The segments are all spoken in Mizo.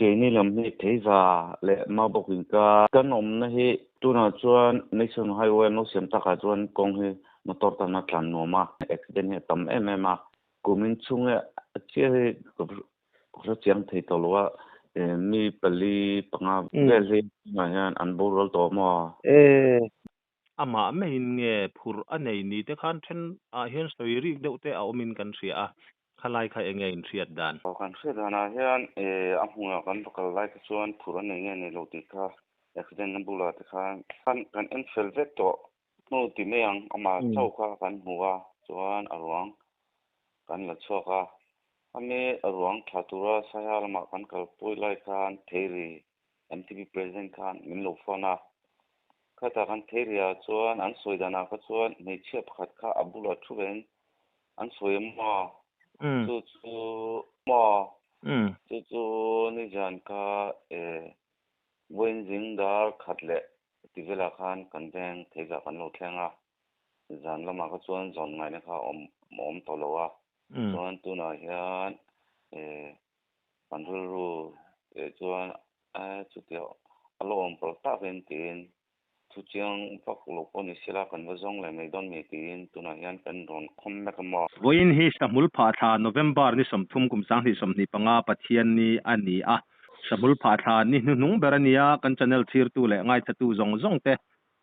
Keini lam hi Theiva leh Maubawk inkar kan awmna hi tunah chuan National Highway an lo siam takah chuan kawng hi motor tan a tlan nuam a, accident hi a tam em em a. Kumin chhung hi a chiah hi ka hre chiang thei tawh lo a, mi pali panga vel hi tunah hian an boral tawh maw? Amah maiin nge phurh a nei ni te khan then ah hian sawi rik deuh te a awmin kan hria a, khalai kha enge in hriat dan? Kan hriat danah hian a hmunah kan va kal lai kha chuan phurh a nei nge nei lo tih kha accident na bulah te khan kan en fel vek tawh hnu ti mai ang, amah chauh kha kan hmu a, chuan a ruang kan la chhuak a, ami a ruang tha tura Saiha lamah kan kalpui lai khan Theiri MTP President khan min lo phone a, khatah kan Theiri ah chuan an sawi danah kha chuan hmeichhia pakhat kha a bulah thu vein an sawi a maw? Chu chu maw? Chu chu nizan kha vawiin zing dar khat leh ti velah khan kan veng Theizah kan lo thleng a, zan lamah kha chuan zawn ngaihna kha a awm tawh lo a, chuan tunah hian Kan rilru eh chuan eh chutia a lo awm palh takin tiin thu chiang vak lo pawh ni sela kan va zawng leh mai dawn mi tiin tunah hian kan rawn khawm mek a maw. Vawiin hi Sahmul phah thla November ni 30 kum 2025 Pathianni a ni a, Sahmul phah thla ni hnuhnung ber a ni a, kan channel thirtu leh ngaithatu zawng zawng te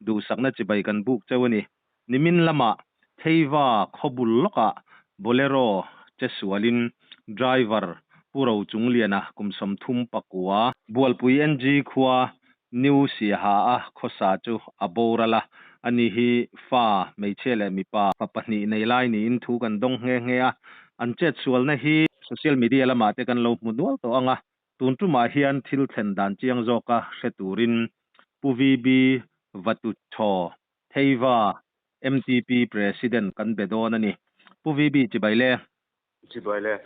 duhsakna chibai kan buk cheu a ni. Nimin lamah Theiva khawbul lawkah Bolero che sualin driver Pu Rochungliana kum 39, Bualpui NG khua New Siaha a khawsa chu a boral a, ani hi fa, hmeichhia leh mipa, fa pahnih nei lai niin thu kan dawng nghe nghe a, an chetsualna hi social media lamah te kan lo hmu nual tawh ang a, tun tumah hian thil thlen dan chiang zawka hre turin Pu VB Vatuchhaw Theiva, MTP President kan be dawn a ni. Pu VB chibai le. Chibai le.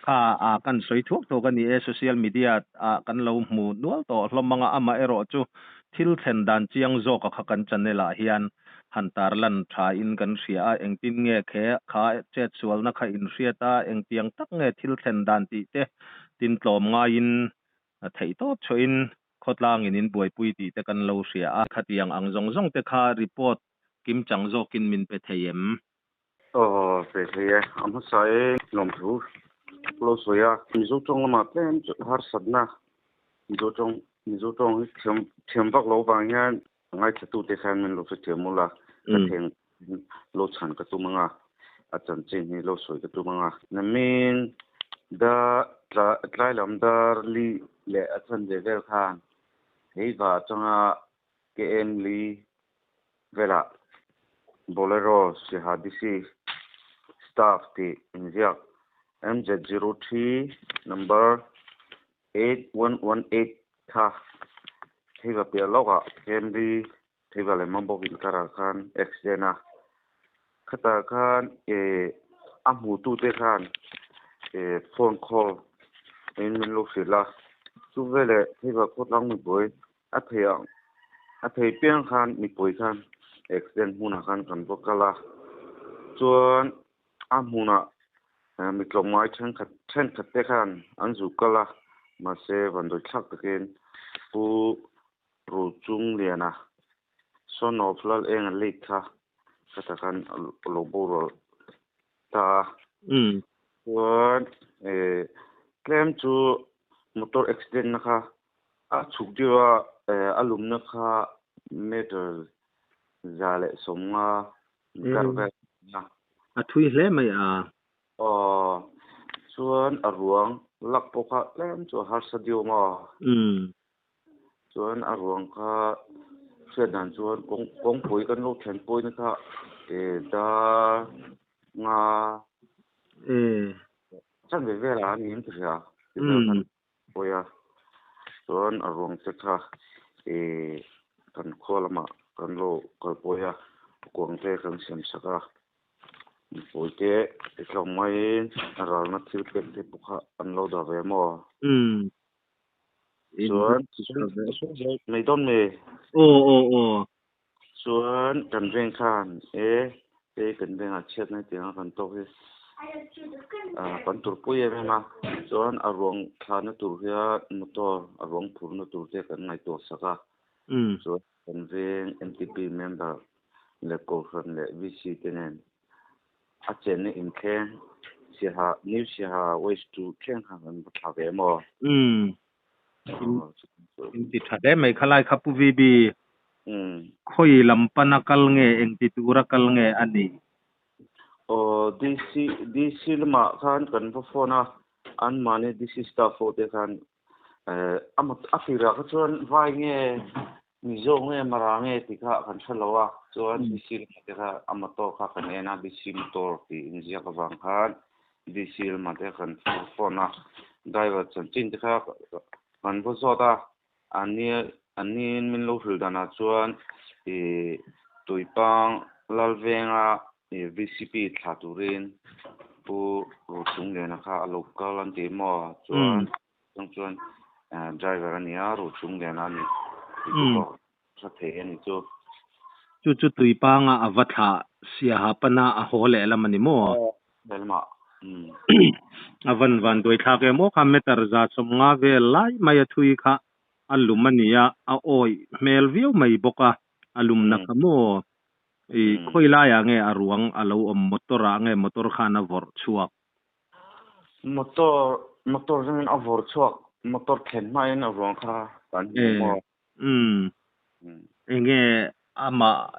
Kha a kan sawi thuak thuak a ni e, social media ah kan lo hmu nual tawh hlawm ang a, amaherawh chu thil thlen dan chiang zawk a kha kan channel ah hian han tarlan tha in kan hria a, engtin nge khe kha chetsualna kha in hriat a, engtiang tak nge thil thlen dan tih te tin tlawm ngaiin theih tawp chhuahin Khawtlangin in buaipui tih te kan lo hria a, khatiang ang zawng zawng te kha report kim chang zawkin min pe thei em? Aw, pe thei e. A hmasa e lawmthu lo sawi a. Mizo tawng lamah tlem chu harsatna Mizo tawng Mizo tawng hi thiam thiam vak lo vang hian ngaithlatute khan min lo hrethiam ula, ka theng lo chhan ka tum ang a, a chanchin hi lo sawi ka tum ang a. Namin da tlai lam dar li leh a chan ve vel khan Heiva atanga KM li velah Bolero Siaha DC staff tih inziak MZ03 number 8118 kha Heiva piah lawkah KM li Theiva leh Mambawk inkarah khan accident a, khatah khan eh a hmutute khan eh phone call in min lo hrilh a, chu veleh Theiva khawtlang mipui a thei ang a thei piang khan mipui khan accident hmunah khan kan va kal a, chuan a hmunah mi tlawmngai thenkhat thenkhat te khan an zuk kal a, mahse vanduai thlak takin Pu Rochungliana, son of Lalenga late kha ka ta khan a lo boral ta a. Chuan tlem chu motor accident na kha a chhuk deuh a, a lumna kha meter 150 kar vel a. A thui hle mai a. Aw, chuan a ruang lak pawh kha tlem chu a harsa deuh ang aw. Chuan a ruang kha hriat dan chuan kawng kawngpui kan lo thlen pawhin kha eh dar nga chan ve velah a ni in ka hria tichuan kan pawi a chuan a ruang te kha eh kan khua lamah kan lo kalpawi a kuang te kan siam sak a mipui te tlawm maiin a ralna thil pek te pawh kha an lo dah ve maw? Chuan mai dawn mi. Aw aw aw. Chuan kan veng khan e hei kan vengah chhiatna tiang a kan tawk hi. Kan turpui em em a, chuan a ruang thlahna tur hian motor a ruang phurna tur te kan ngaihtuah sak a, chuan kan veng MTP member leh Kohhran leh VC te nen a chenna inthleng Siaha New Siaha West 2 thleng kha kan va thla ve maw? In ti tha hle mai khalai kha Pu VB. Khawi lam pana kal nge engti tura kal nge a nih? Aw DC DC lamah khan kan va phone a, anmahni DC staff ho te khan a tirah kha chuan vai nge Mizo nge Mara nge tih kha kan hre lo a, chuan DC lamah te kha a motor kha kan en a, DC motor tih inziak avang khan DC lamah te kan phone a, driver chanchin te kha kan va zawt a, Anni in min lo hrilh danah chuan ih Tuipang Lalvenga ih VCP thlah turin Pu Rochungliana kha a lo kal an ti maw? Chuan chung chuan driver a nia Rochungliana a ni tih chu pawh hre thei a ni chu. Chu chu Tuipanga a va thlah Siaha pana a haw lehlam a ni maw? Lehlamah A van van duai thlak em aw kha meter 150 vel lai mai a thui kha a lum a nia a awih hmel viau mai bawk a a lumna kha maw i khawi laiah nge a ruang a lo awm motor ah nge motor khan a vawrh chhuak. Motor motor zawngin a vawrh chhuak motor thlen hmain a ruang kha kan hmu maw. Umm enge amah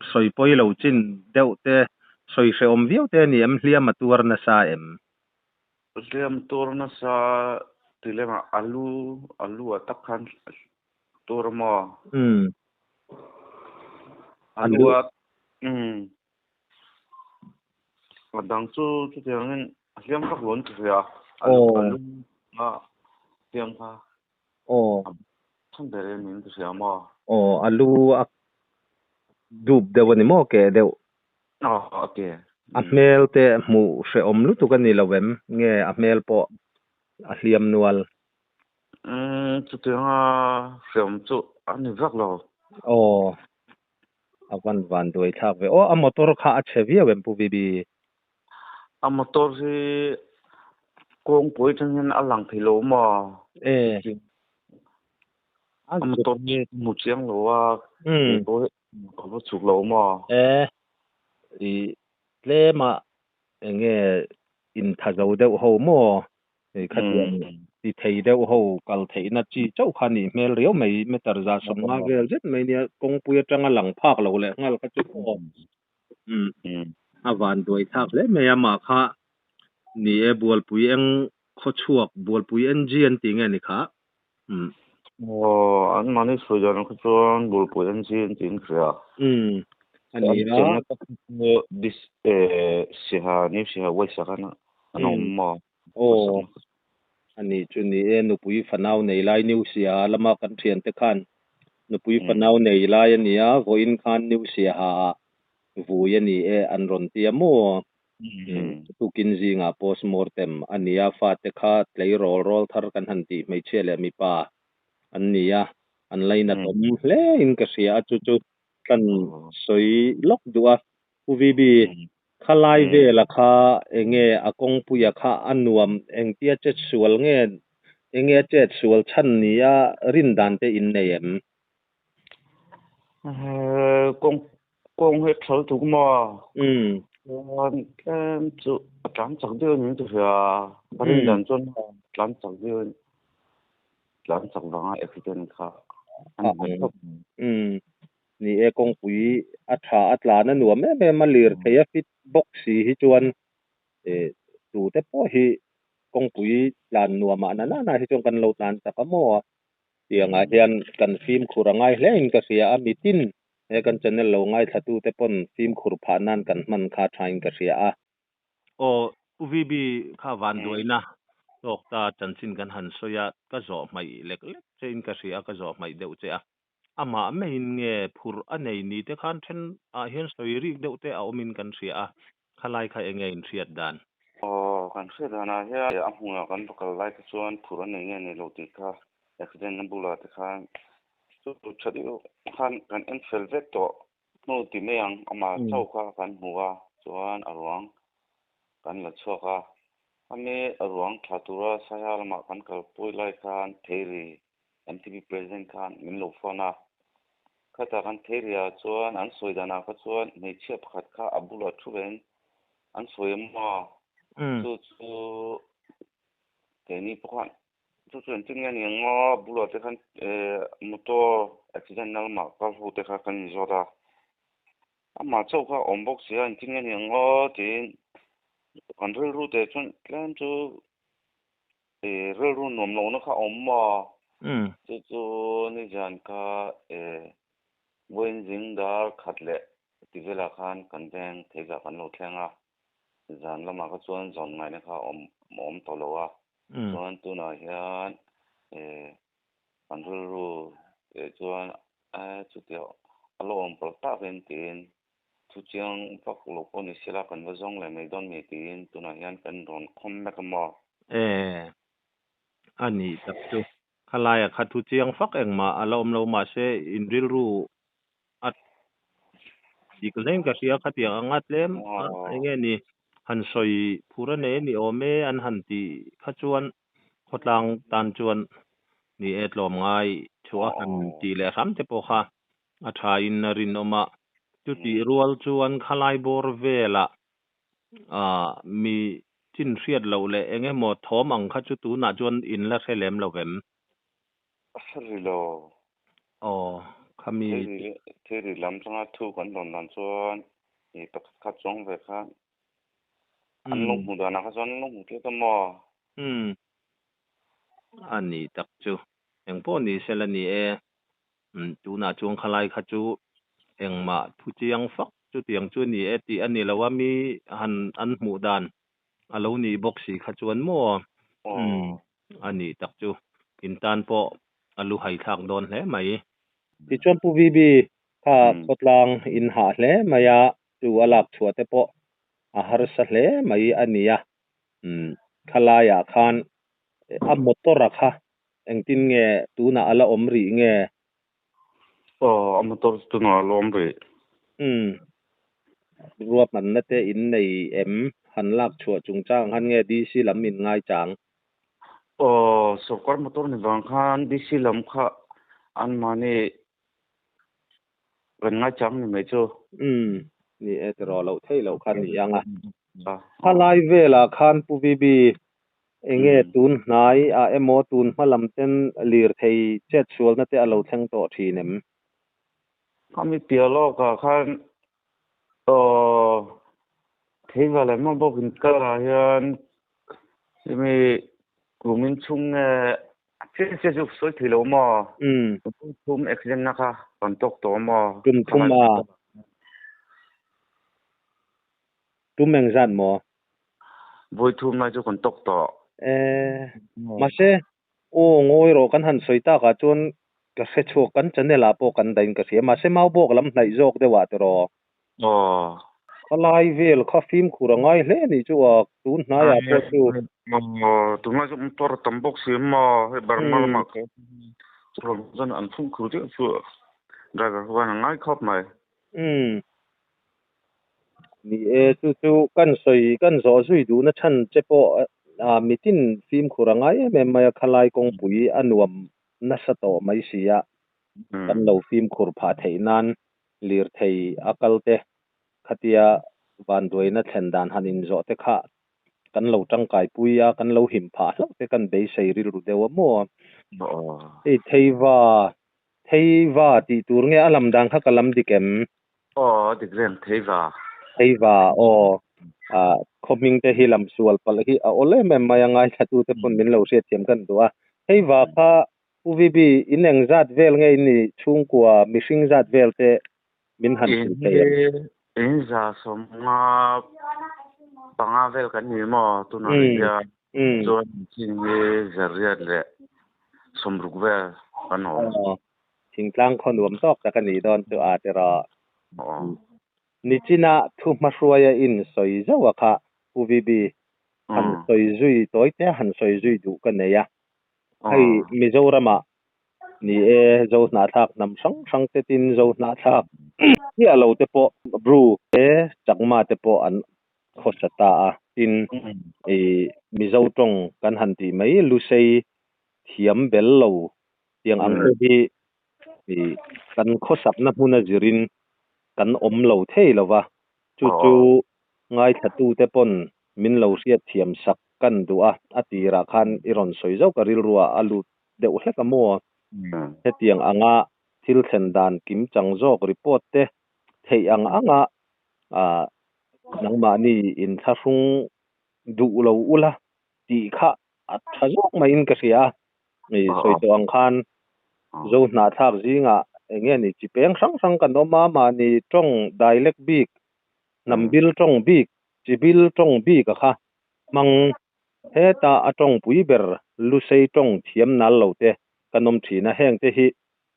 sawi pawi lo chin deuh te sawi hrehawm viau te a ni em hliam a tuar nasa em? Hliam tuar nasa ti lem ah alu alu ah tak khan tuar a maw? Umm alu ah umm a dang chu chutiangin a hliam vak lo an ti ve a alu alu a hliam kha. Aw. Chhan ber em in ka hria maw? Aw, a lu a dup deuh a ni maw keh deuh? Aw, a ke. A hmel te hmuh hrehawm lutuk a ni lo em? Nge a hmel pawh a hliam nual? Umm, chutianga hrehawm chu a ni vak lo. Aw, a van van duai thlak ve. Aw, a motor kha a chhe viau em Pu VB? A motor hi kawngpui atang hian a lang thei lo maw? E. A motor hi hmu chiang lo a, keipawh hi ka va chhuk lo maw? E. I tlema enge intha zo deuh ho maw? Khatiang ti thei deuh ho kal theihna chi chauh kha nih hmel riau mai meter 150 vel zet mai nia kawngpui atanga lang phak lo leh nghal kha chu aw. A van duai thlak hle mai a mah kha ni e Bualpui eng khawchhuak Bualpui NG an tih nge ni kha? Aw an mahni sawi dan kha chuan Bualpui NG an tih in hria. A ni a. Siaha New Siaha West ah khan an awm maw? Aw a nih chu ni e nupui fanau nei lai New Siaha lama kan thiante khan nupui fanau nei lai a ni a vawiin khan New Siaha ah vui a ni e an rawn ti a maw? Tukin zingah postmortem a ni a fate kha tleirawl rawl thar kan han tih hmeichhia leh mipa an ni a an lainat awm hle in ka hria a chu chu kan sawi lawk duh a Pu VB Khalai vela kha enge a kawngpuia kha a nuam engtia chet sual nge enge chet sual chhan nia rin dan te in nei em? Kawng kawng hi thal tuk maw? Chuan tlem chu a tlan chak deuh a ni ka hria. Ka rin dan chuan tlan chak deuh tlan chak vanga accident kha a ni mai khawp mai. Ni e, kawngpui a tha a tlan a nuam em em a, lirthei a fit bawk si hi chuan tute pawh hi kawngpui tlan nuamah na nana hi chuan kan lo tlan chak a maw? Tiangah hian kan fimkhur a ngai hle in ka hria a, mitin he kan channel lo ngaithlatute pawn fimkhur phah nan kan hman kha tha in ka hria a. Aw, Pu VB kha vanduaina tawk ta chanchin kan han sawi a, ka zawh hmaih lek lek che in ka hria a, ka zawh hmaih deuh che a. Amah maiin nge phurh a nei ni te khan then ah hian sawi rik deuh te a awmin kan hria a, khalai kha enge in hriat dan? Aw, kan hriat danah hian a hmunah kan va kal lai kha chuan phurh a nei nge nei lo tih kha accident na bulah te khan chu tha deuh khan kan en fel vek tawh hnu ti mai ang amah chauh kha kan hmu a chuan a ruang. Kan la chhuak a, ami ruang tha tura Saiha lamah kan kalpui lai khan Theiri, MTP President khan min lo phone a. Khatah kan Theiri-ah chuan an sawi danah kha chuan hmeichhia pakhat kha a bulah thu vein an sawi a maw? Chu chu keini pawh khan chu chu engtin nge ni ang maw? Bulah te khan motor accident na lamah kal ho te kha kan inzawt a. Amah chauh kha a awm bawk si a, engtin nge ni ang aw tiin kan rilru te chuan tlem chu ih rilru nuam lohna kha a awm maw? Chu chu nizan kha ih vawiin zing dar khat leh ti velah khan kan veng theizah kan lo thleng a, zan lamah kha chuan zawn ngaihna kha a awm a awm tawh lo a, chuan tunah hian ih kan rilru teh chuan e chutia a lo awm palh takin tiin thu chiang vak lo pawh ni sela kan va zawng leh mai dawn mi tiin tunah hian kan rawn khawm mek a maw? E, a nih tak chu. Khalaia kha thu chiang fak engmah a la awm lo mahse in rilru a dik hlein ka hria khatiang anga tlem a enge ni han sawi phur a nei a ni awm e an han tih kha chuan Khawtlang tan chuan ni e tlawm ngai thu a han tih leh hram te pawh kha a tha in a rinawm a. Chutih rual chuan khalai bawr velah mi chin hriat loh leh eng emaw thawm ang kha chu tunah chuan in la hre lem lo vem? A hre rih lo. Aw, khami. Theiri lam changa thu kan dawn dan chuan mi pakhat kha chuang ve khan An lo hmu danah kha chuan an lo hmu tlat a maw? Umm. A ni tak chu. Engpawh ni sela ni e. Umm tunah chuan khalai kha chu engmah thu chiang fak chutiang chu ni e tih a ni lo a, mi han an hmuh dan a lo nih bawk si kha chuan maw? Umm a ni tak chu. In tan pawh a lu hai thlak dawn hle mai. Tichuan Pu VB kha khawtlang in hah hle mai a, Chu a lak chhuah te pawh a harsa hle mai a nia. Umm khalaiah khan a motor a kha engtin nge tunah a la awm rih nge? Aw a motor chu tunah a la awm rih. Umm ruahmanna te in nei em? Han lak chhuah chungchang han nge DC lam in ngai chang? Aw sorkar motor ni vang khan DC lam kha anmahni Kan ngaichang ni mai chu. Umm, ni e tiraw loh theih loh kha ni ang a. Khalai velah khan Pu VB, enge tun hnai ah emaw tun hma lam ten lirthei chet sualna te a lo thleng tawh thin em? Khami piah lawkah khan aw Theiva leh Mabawk inkarah hian hemi kumin chhung nge Chiah chiah chu sawi thei lo maw? Umm. Tum thum accident na kha kan tawk tawh maw? Tum thum a. Tum engzat maw? Vawi thum lai chu kan tawk tawh. Eh, mahse, aw ngawi rawh kan han sawi takah chuan ka hre chhuak kan channel ah pawh kan dahin ka hria mahse Maubawk lam hnaih zawk deuh ah tiraw? Aw. Khalai vel kha fimkhur a ngai hle anih chu a, tun hnaiah pawh chu. Aw, tunlai chu motor a tam bawk si maw, hei Burma lamah kha chuan chuan an fimkhur deuh chu driver ho khan an ngai khawp mai. Umm. Ni e, chu chu kan sawi kan zawh zui duhna chhan che pawh mitin fimkhur a ngai em em mai a, khalai kawngpui a nuam nasa tawh mai si a, kan lo fimkhur phah theih nan lirthei a kal te khatia vanduaina thlen dan han inzawh te kha kan lo tangkai pui a, kan lo him phah hlauh te kan beisei rilru deuh a maw? Hei Theiva, Theiva tih tur nge a lam dan kha ka lam dik em? Aw a dik reng, Theiva. Theiva aw, ah khaw hming te hi lam sual palh hi a awl em em mai a, ngaithla te pawn min lo hriatthiam kan duh a. Theiva kha Pu VB, in eng zat vel nge in nih chhungkua mihring zat vel te min han hrilh thei em? In za sawmnga panga vel kan ni maw tunah hian chuan chin hi zariat leh sawmruk vel kan awm. Aw, thingtlang khaw nuam tawk tak a nih dawn chu a tiraw. Nichina thu hmahruaia in sawi zauh a kha Pu VB, han sawi zui tawi te han sawi zui duh ka nei a. Hei Mizoramah ni e Zohnahthlak hnam hrang hrang te tin Zohnahthlak chiah lo te pawh Bru te Chakma te pawh an khawsa ta a. Tin, i Mizo tawng kan han tih mai Lusei thiam bel lo tiang ang te hi i kan khawsakna hmuna zirin kan awm lo thei lo va, chu chu ngaithlatute pawn min lo hriatthiam sak kan duh a, a tirah khan i rawn sawi zauh ka rilruah a lut deuh hlek a maw? Hetiang anga thil thlen dan kim chang zawk report te theih ang anga nangmahni inthlahrung duh lo ula tih kha a tha zawk maiin ka hria a, i sawi tawh ang khan Zo hnahthlak zingah eng nge ni chi peng hrang hrang kan awm a, mahni tawng dialect bik, hnam bil tawng bik, chi bil tawng bik a kha hmang heta a tawng pui ber Lusei tawng thiam nal lo te kan awm thin a, heng te hi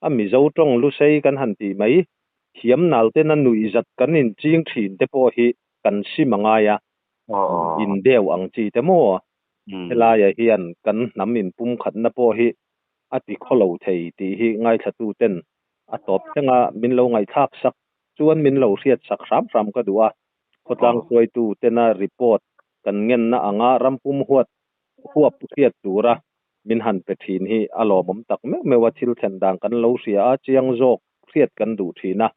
a Mizo tawng Lusei kan han tih mai thiam nal tena nuihzat kan inching thin te pawh hi kan sim a ngai a, indeu ang chi te maw? Helaia hian kan hnam inpumkhatna pawh hi a ti khawlo thei tih hi ngaithlatuten a tawp thleng a, min lo ngaihthlak sak chuan min lo hriat sak hram hram ka duh a. Khawtlang hruaitu tena report kan ngenna anga rampum huat huap hriat tura min han pe thin hi a lawmawm tak meuh meuh a, thil thlen dan kan lo hria a, chiang zawk hriat kan duh thin a.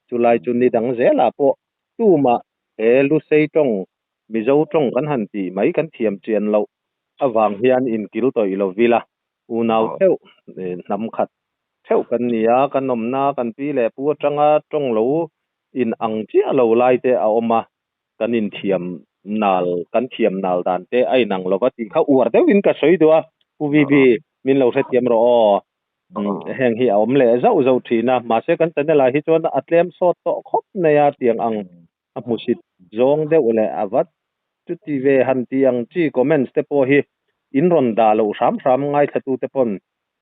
Chulai chu ni dang zelah pawh tumah he Lusei tawng Mizo tawng kan han tih mai kan thiam chian loh avang hian inkil tawih lo vil a, unau theuh, hnam khat theuh kan ni a, kan awmna kan pi leh pu atanga tawng lo in ang chiah lo lai te a awm a, kan inthiam nal, kan thiam nal dan te a inang lo va tih kha uar deuhin ka sawi duh a, Pu VB, min lo hrethiam rawh aw. Heng hi a awm leh zauh zauh thin a, mahse kan channel ah hi chuan a tlem sawt tawh khawp mai a tiang ang a hmusit zawng deuh leh a vat chuti ve han tih ang chi comments te pawh hi in rawn dah loh hram hram ngaithla te pawn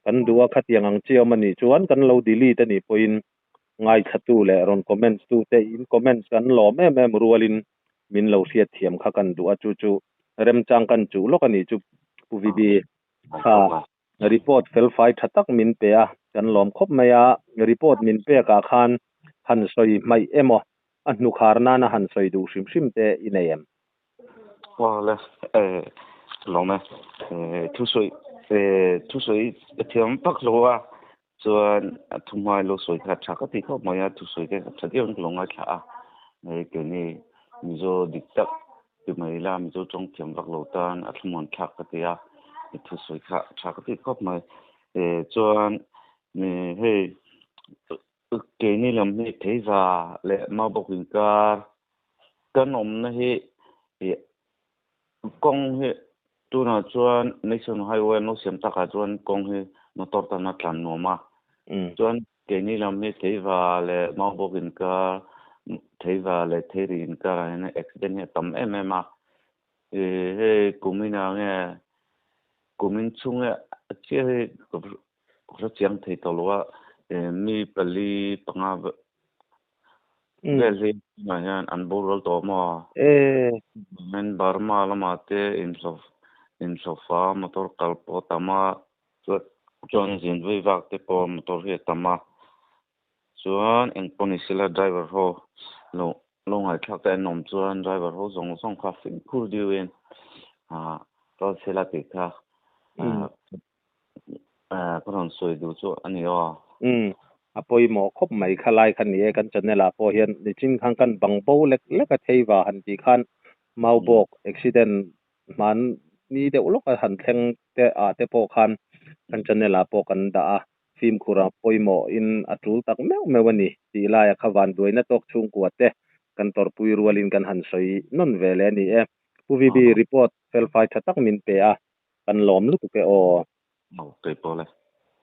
kan duh a khatiang ang chi awm a nih chuan kan lo delete a nih pawhin ngaithla tu leh rawn comments tu te in comments kan lawm em em rualin min lo hriat thiam kha kan duh a chu chu remchang kan chuh lawk a nih chu Pu VB kha Report felfai tha tak min pe a, kan lawm khawp mai a, report min pek ah khan han sawi hmaih emaw a hnukhar nana han sawi duh hrim hrim te i nei em? Aw le, ka lawm e. Thusawi thusawi ka thiam vak lo a, chuan thuhmai lo sawi kha tha ka ti khawp mai a, thusawi te tha deuhin ka lo ngaithla a, keini Mizo dik tak Ti mai ila Mizo tawng thiam vak lo tan a thlamuan thlak ka ti a, i thusawi kha tha ka ti khawp mai. Chuan hei keini lam hi Theiva leh Maubawk inkar kan awmna hi kawng hi tunah chuan National Highway an lo siam takah chuan kawng hi motor tan a tlan nuam a, chuan Keini lam hi Theiva leh Maubawk inkar, Theiva leh Theiri inkarah hian accident hi a tam em em a. Ih hei kumin ah nge kumin chhung hi a chiah hi ka hre chiang thei tawh lo a, mi pali panga vel hi tunah hian an boral tawh maw? Burma lamah te inhlawhfa motor kal pawh a tam a. Chuan zin vui vak te pawh motor hi a tam a, chuan eng pawh ni sela driver ho lo lo ngaithlak te an awm chuan driver ho zawng zawng kha fimkhur deuhin ah kal sela tih kha ah ka rawn sawi duh chu a ni aw. Umm a pawimawh khawp mai kha lai kha ni e kan channel ah pawh hian nichin khan kan bang bo lek lek a thei va han tih khan Maubawk accident hman ni deuh lawk a han thleng te ah te pawh khan kan channel ah pawh kan dah a, fimkhur a pawimawh in a tul tak meuh meuh a ni tih laia kha van duaina tawk chhungkua te kan tawrhpui rualin kan han sawi nawn ve leh a ni e. Pu VB report felfai tha tak min pe a, kan lawm lutuk e aw. Aw, kei pawh le.